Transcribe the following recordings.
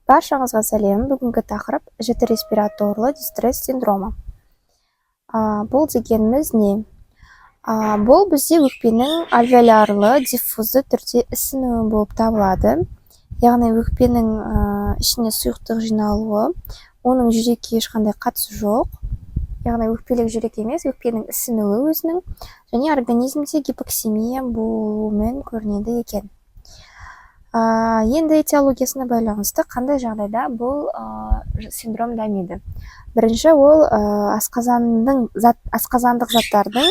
Баршаңызға сәлем! Бүгінгі тақырып: жіті респираторлы дистресс синдромы. Бұл дегеніміз не? Бұл бізде өкпенің альвеолярлы диффузды түрде ісінуі болып табылады, яғни өкпенің ішіне сұйықтық жиналуы. Оның жүрекке ешқандай қатысы жоқ, яғни өкпелік жүрек емес, өкпенің ісінуі өзінің және организмде гипоксемия болуымен көрінеді екен. Енді этиологиясына байланысты қандай жағдайда бұл синдром дамиды? Бірінші, ол асқазандық заттардың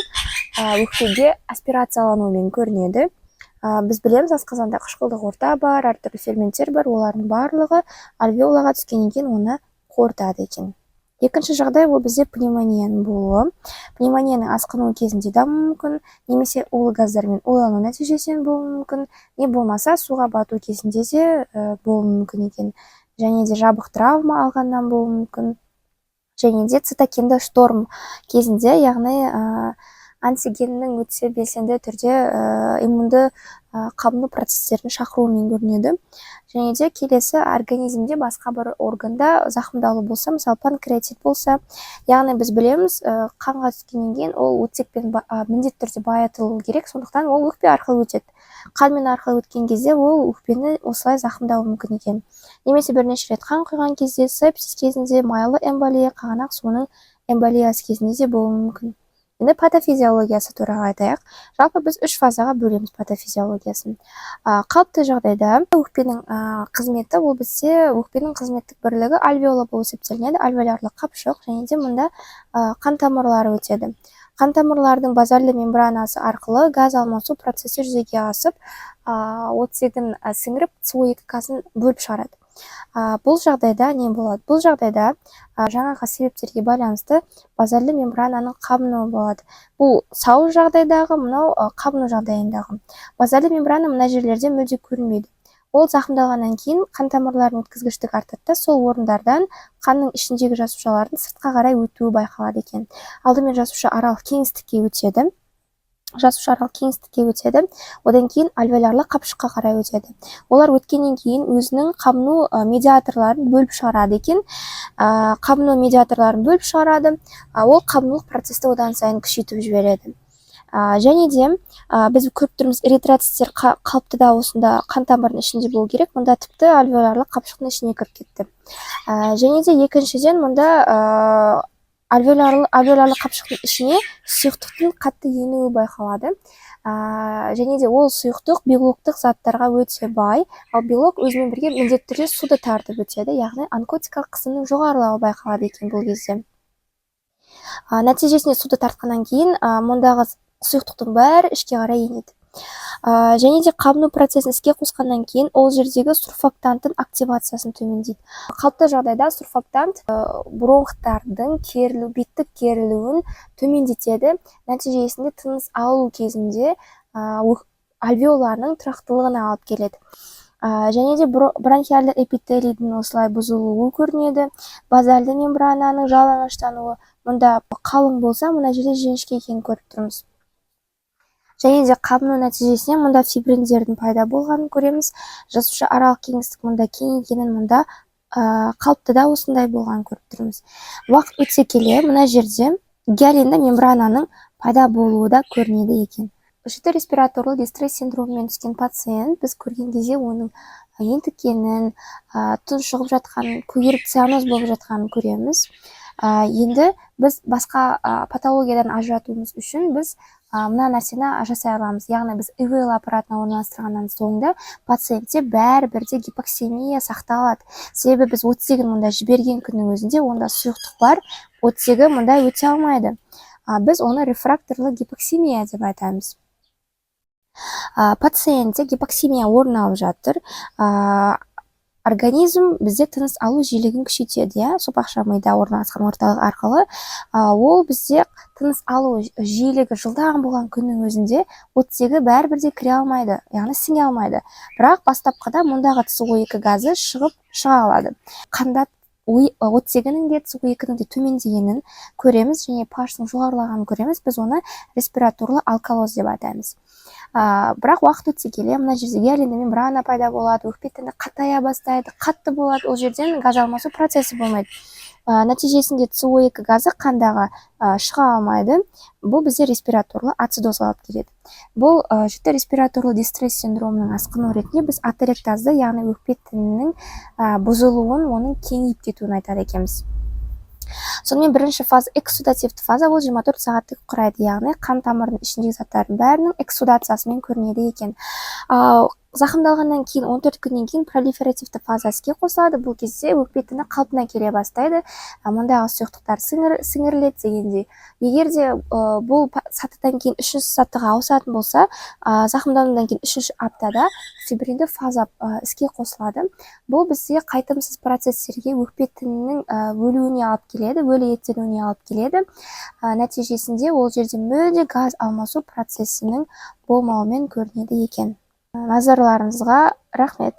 өкпеге аспирациялануымен көрінеді. Біз білеміз, асқазанда қышқылдық орта бар, әртүрлі ферменттер бар, олардың барлығы альвеолаға түскеннен кейін оны қорытады екен. Екінші жағдай, ол бізде пневмонияның болуы. Пневмонияның асқынуы кезінде дамуы мүмкін немесе улы газдармен улану нәтижесінен болуы мүмкін, не болмаса суға бату кезінде де болуы мүмкін екен, және де жабық травма алғаннан болуы мүмкін, және де цитокинді шторм кезінде, яғни антигеннің өте белсенді түрде иммунды қабыну процестерін шақыруымен көрінеді. Және де келесі, организмде басқа бір органда зақымдалу болса, мысалы, панкреатит болса, яғни біз білеміз, қанға түскеннен кейін ол оттекпен міндетті түрде байытылуы керек, сондықтан ол өкпе арқылы өтеді. Қанмен арқылы өткен кезде ол өкпені осылай зақымдауы мүмкін екен. Немесе бірнеше рет қан құйған кезде, сепсис кезінде, майлы эмболия, қағанақ суының эмболиясы кезінде де болуы мүмкін. Енді патофизиологиясы туралы айтайық. Жалпы, біз үш фазаға бөлеміз патофизиологиясын. Қалыпты жағдайда өкпенің қызметі, ол бізде өкпенің қызметтік бірлігі альвеола болып есептелінеді, альвеолярлық қапшық, және де мұнда қан тамырлары өтеді. Қан тамырлардың базальды мембранасы арқылы газ алмасу процесі жүзеге асып, оттегін сіңіріп, СО2 газын бөліп шығарады. Бұл жағдайда не болады? Бұл жағдайда жаңағы себептерге байланысты базальды мембрананың қабынуы болады. Бұл сау жағдайдағы, мынау қабыну жағдайындағы базальды мембрана мына жерлерде мүлде көрінбейді. Ол зақымдалғаннан кейін қан тамырларының өткізгіштігі артады да, сол орындардан қанның ішіндегі жасушалардың сыртқа қарай өтуі байқалады екен. Алдымен жасуша аралық кеңістікке өтеді, жасуша аралық кеңістікке өтеді, одан кейін альвеолярлы қапшыққа қарай өтеді. Олар өткеннен кейін өзінің қабыну медиаторларын бөліп шығарады екен. Қабыну медиаторларын бөліп шығарады, ол қабынулық процесті одан сайын күшейтіп жібереді. Және де біз көріп тұрмыз, эритроциттер қалыпты да осында қан тамырының ішінде болу керек, мұнда тіпті альвеолярлық қапшықтың ішіне кіріп кетті. Және де екіншіден, мұнда альвеолярлы қапшықтың ішіне сұйықтықтың қатты енуі байқалады. Және де ол сұйықтық белоктық заттарға өте бай, ал белок өзімен бірге міндетті түрде суды тартып өтеді, яғни онкотикалық қысымның жоғарылауы байқалады екен бұл кезде. Нәтижесінде суды тартқаннан кейін мұндағы сұйықтықтың бәрі ішке қарай енеді. Және де қабыну процесін іске қосқаннан кейін ол жердегі сурфактанттың активациясын төмендейді. Қалыпты жағдайда сурфактант бронхтардың керілу, беттік керілуін төмендетеді, нәтижесінде тыныс алу кезінде альвеоланың тұрақтылығына алып келеді. Және де бронхиальды эпителийдің осылай бұзылуы көрінеді, базальды мембрананың жалаңаштануы, мұнда қалың болса, мына жерде жіңішке екенін көріп тұрмыз. Және де қабыну нәтижесінде мұнда фибриндердің пайда болғанын көреміз, жасуша аралық кеңістік мұнда кеңейгенін, мұнда қалыпты да осындай болғанын көріп тұрмыз. Уақыт өте келе мына жерде гиалинді мембрананың пайда болуы да көрінеді екен. Жіті респираторлы дистресс синдромымен түскен пациент, біз көрген кезде оның ентіккенін, тұншығып жатқанын, көгеріп, цианоз болып жатқанын көреміз. Енді біз басқа патологиядан ажыратуымыз үшін біз мына нәрсені жасай аламыз, яғни біз ИВЛ аппаратына орналастырғаннан соң да пациентте бәрібір де гипоксемия сақталады, себебі біз оттегін мұнда жіберген күннің өзінде онда сұйықтық бар, оттегі мұнда өте алмайды. Біз оны рефракторлы гипоксемия деп айтамыз. Пациентте гипоксемия орын алып жатыр. Организм бізде тыныс алу жиілігін күшейтеді, иә, сопақша мида орналасқан орталық арқылы. Ол бізде тыныс алу жиілігі жылдам болған күннің өзінде оттегі бәрібір де кіре алмайды, яғни сіңе алмайды. Бірақ бастапқыда мұндағы СО2 газы шығып шыға алады. Қанда оттегінің де, СО2-нің де төмендегенін көреміз және pH-ның жоғарылағанын көреміз. Біз оны респираторлы алкалоз деп атаймыз. Бірақ уақыт өте келе мына жерде гиалинді мембрана пайда болады, өкпе тіні қатая бастайды, қатты болады, ол жерден газ алмасу процесі болмайды. Нәтижесінде СО2 газы қандағы шыға алмайды. Бұл бізде респираторлы ацидозға алып келеді. Бұл жіті респираторлы дистресс синдромының асқынуы ретінде біз ателектазды, яғни өкпе тінінің бұзылуын, оның кеңейіп кетуін айтады екенбіз. Сонымен, бірінші фаза, экссудативті фаза, ол 24 сағатты құрайды, яғни қан тамырының ішіндегі заттардың бәрінің экссудациясымен көрінеді екен. Ал зақымдалғаннан кейін 14 күннен кейін пролиферативті фаза іске қосылады. Бұл кезде өкпе тіні қалпына келе бастайды, мұндағы сұйықтықтар сіңіріледі дегендей. Егер де бұл сатыдан кейін үшінші сатыға ауысатын болса, зақымданудан кейін үшінші аптада фибринді фаза іске қосылады. Бұл бізде қайтымсыз процесстерге, өкпе тінінің өлуіне алып келеді, өлі еттенуіне алып келеді. Нәтижесінде ол жерде мүлде газ алмасу процесінің болмауымен көрінеді екен. Назарларыңызға рахмет.